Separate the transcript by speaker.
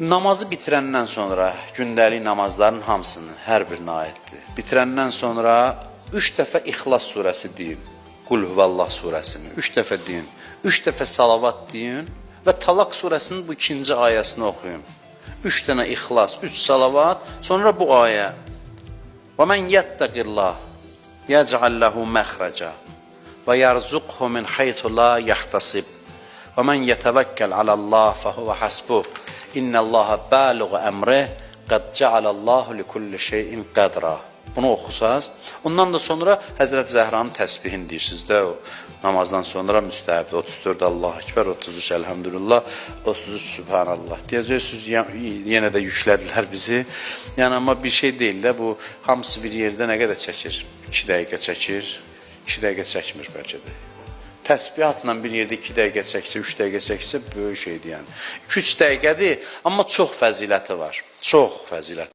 Speaker 1: Namazı bitirəndən sonra gündəlik namazların hamısını, hər birinə aiddir. Bitirəndən sonra 3 dəfə İxlas surəsi deyin. Qul huvallah surəsini 3 dəfə deyin. 3 dəfə salavat deyin və Talaq surəsinin bu ikinci ayəsini oxuyun. 3 dənə İxlas, 3 salavat, sonra bu ayə. Və men yettəqillah yec'al lehu məxrəca və yerzuqhu min haythu la yahtasib. Və men yetevekkel alallah fehuve hasbuh. İnnallaha baliğu emrih qad cealallahu li kulli şeyin qədra. Bunu oxusaz, ondan da sonra Həzrət Zəhranın təsbihini deyirsiniz də o namazdan sonra müstəhəbdir. 34 Allahu Ekber, 33 Elhamdülillah, 33 Sübhanallah. Deyəcəksiniz yenə də yüklədilər bizi. Yəni amma bir şey deyil də bu hamısı bir yerdə nə qədər çəkir? 2 dəqiqə çəkir. 2 dəqiqə çəkmir bəlkə də. Təsbihatla bir yerdə 2 dəqiqə çəksə, 3 dəqiqə çəksə böyük şeydir yəni. 2-3 dəqiqədir, amma çox fəziləti var. Çox fəziləti.